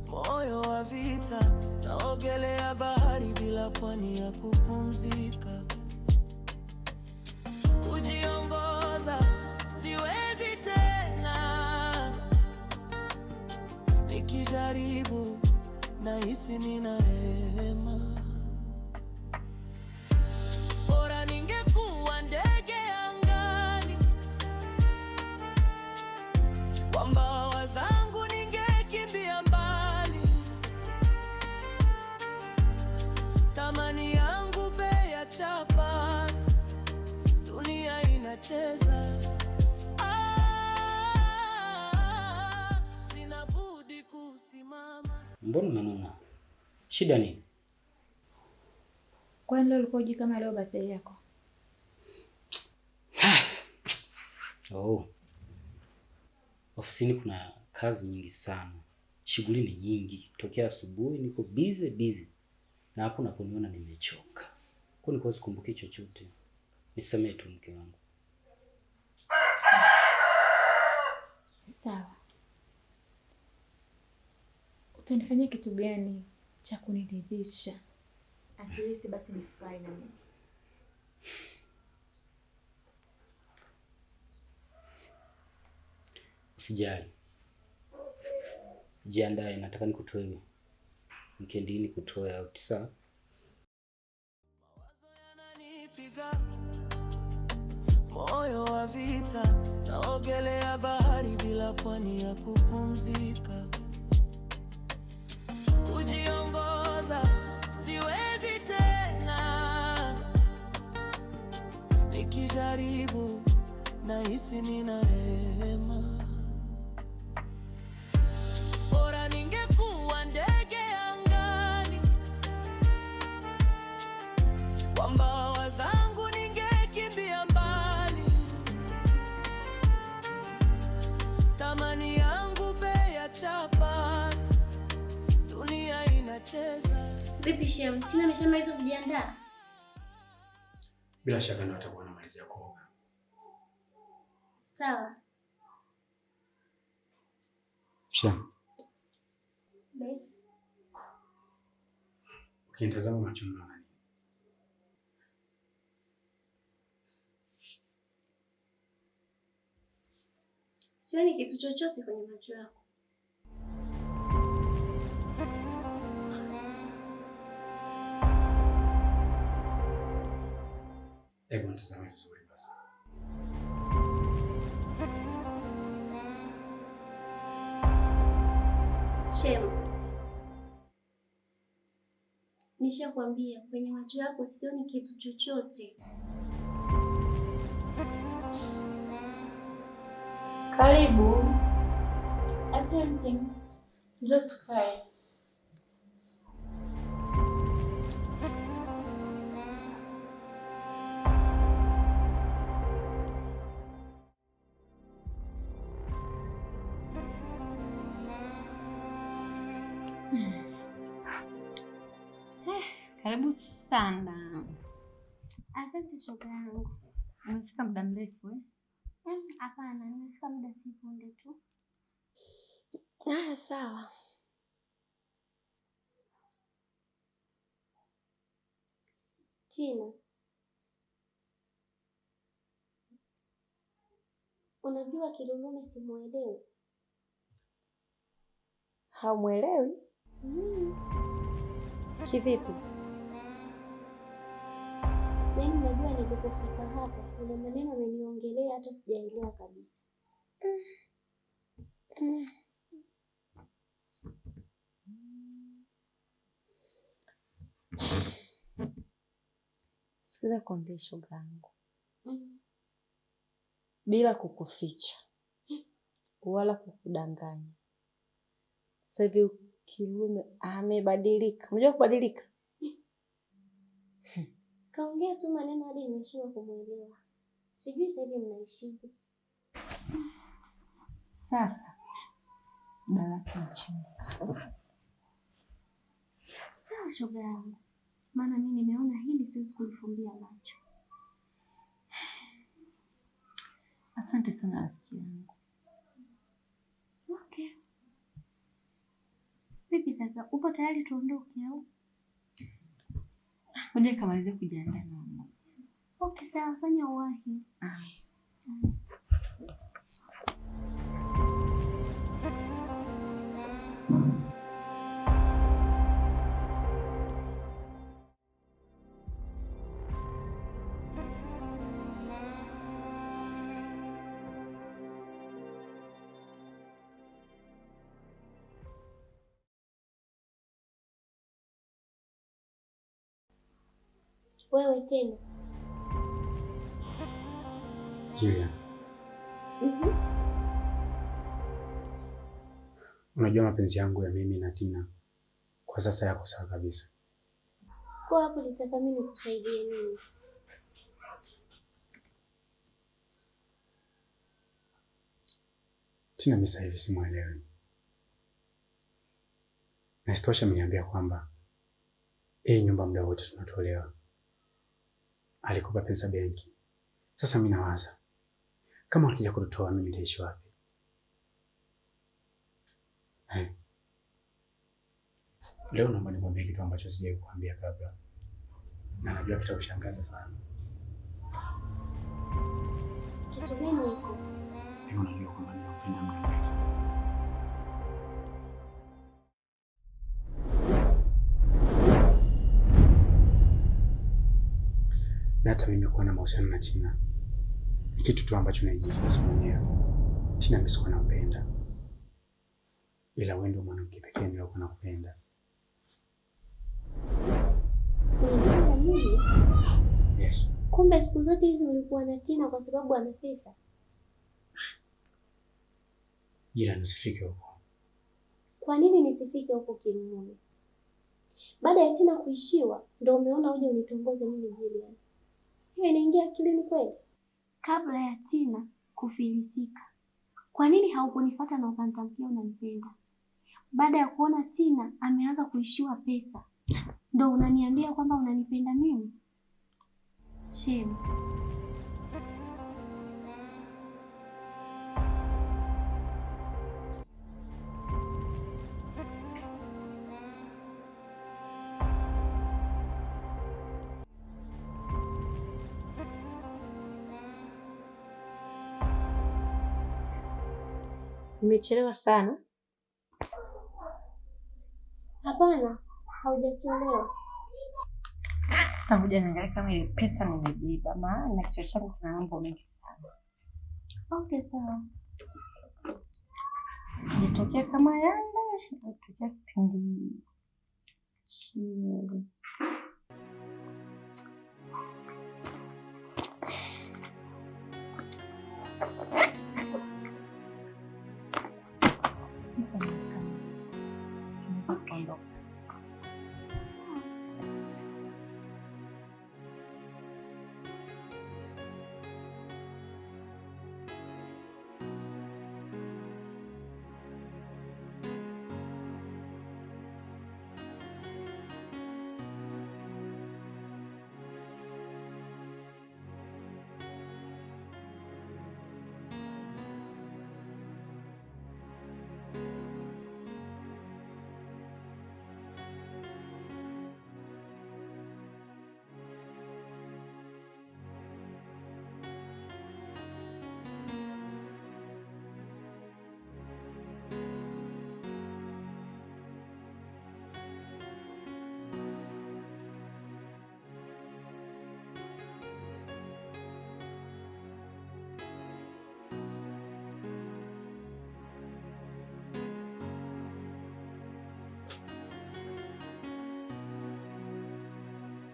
Moyo wa vita, naogelea bahari bila pwani ya kupumzika. Kujiongoza siwezi tena, nikijaribu nahisi ninahema. Bora ningekuwa ndege angani, kwa mbawa zangu ningekimbia mbali. Thamani yangu bei ya chapati, dunia inacheza. Ah, sina budi kusimama. Mbona unanuna? Shida nini? Kwani leo ulikuwa hujui kama leo birthday yako? Oh. Ofisini kuna kazi nyingi sana, shughuli ni nyingi, tokea asubuhi niko busy busy, na hapo naponiona nimechoka, kwa nilikuwa sikumbuki chochote. Nisamehe tu mke wangu. Sawa. Utanifanyia kitu gani cha kuniridhisha? At least basi nifurahi na mimi. Usijali, jiandae, nataka nikutoe weekend hii, nikutoe out, sawa? Yananipiga, moyo wa vita, naogelea bahari bila pwani ya kupumzika. Kujiongoza siwezi tena, nikijaribu nahisi ninahema. Bora ningekuwa ndege angani, kwa mbawa zangu ningekimbia mbali. Thamani yangu bei ya chapati, dunia inacheza. Vipi Shem, Tina ameshamaliza kujiandaa? Bila shaka ndo atakuwa anamalizia kuoga. Sawa. Shem, Be. ukinitazama machoni unaona nini? Sioni kitu chochote kwenye macho yako. Hebu nitazame vizuri basi. Shem, nishakwambia kwenye macho yako sioni kitu chochote. Karibu. Asante. Njoo tukae. Karibu sana. Asante shoga yangu. Umefika muda mrefu eh? Hapana, nimefika muda si punde tu. Ah, sawa. Tina, unajua Kilulume simuelewi. Haumwelewi? Mm. Kivipi? Yaani unajua nilipofika hapa kuna maneno ameniongelea hata sijaelewa kabisa. Sikiza kuambia shoga yangu, bila kukuficha wala kukudanganya, sasa hivi Kilume amebadilika. Unajua kubadilika? Kaongea tu maneno hadi nimeshindwa kumuelewa. Sijui sasa hivi mnaishije. Sasa dawati mchimka. Sawa shoga yangu, maana mi nimeona hili siwezi kulifumbia macho. Asante sana rafiki yangu. Okay. Vipi sasa? Upo tayari tuondoke au? Ngoja nikamalize kujiandaa na mama. Okay, sawa, fanya uwahi. Wewe tena. Julia. Unajua mapenzi yangu ya mimi na Tina kwa sasa yako sawa kabisa. Kwa hapo nitaka mimi nikusaidie nini? Tina mimi sasa hivi simuelewi. Na isitoshe ameniambia kwamba hii nyumba muda wote tunatolewa. Alikopa pesa benki. Sasa mimi nawaza kama akija kututoa mimi nitaishi wapi? Leo naomba nikwambie kitu ambacho sijawahi kukuambia kabla, na najua kitakushangaza sana. Kitu gani hiko? Leo unajua kwamba ninakupenda muda mrefu. Na hata mimi kuwa na mahusiano na Tina ni kitu tu ambacho najifunza mwenyewe. Tina mimi sikuwa nampenda, ila wewe ndio mwanamke pekee niliyekuwa nakupenda. Unanipenda mimi? Yes. Kumbe siku zote hizi ulikuwa na Tina kwa sababu ana pesa. Ila nisifike huko. Kwa nini nisifike huko Kilumume? Baada ya Tina kuishiwa ndio umeona uje unitongoze mimi Julian. Hiyo inaingia akilini kweli? Kabla ya Tina kufilisika, kwa nini haukunifuata na ukanitamkia unanipenda? Baada ya kuona Tina ameanza kuishiwa pesa, ndo unaniambia kwamba unanipenda mimi? Shame. Nimechelewa sana? Hapana, haujachelewa. Sasa ngoja niangalie kama ile pesa nimebeba, maana kichwa changu kina mambo mengi sana. Okay, sawa. Sijatokea kama yale, natokea kipindi kile. Sasa kama tunaweza kuondoka.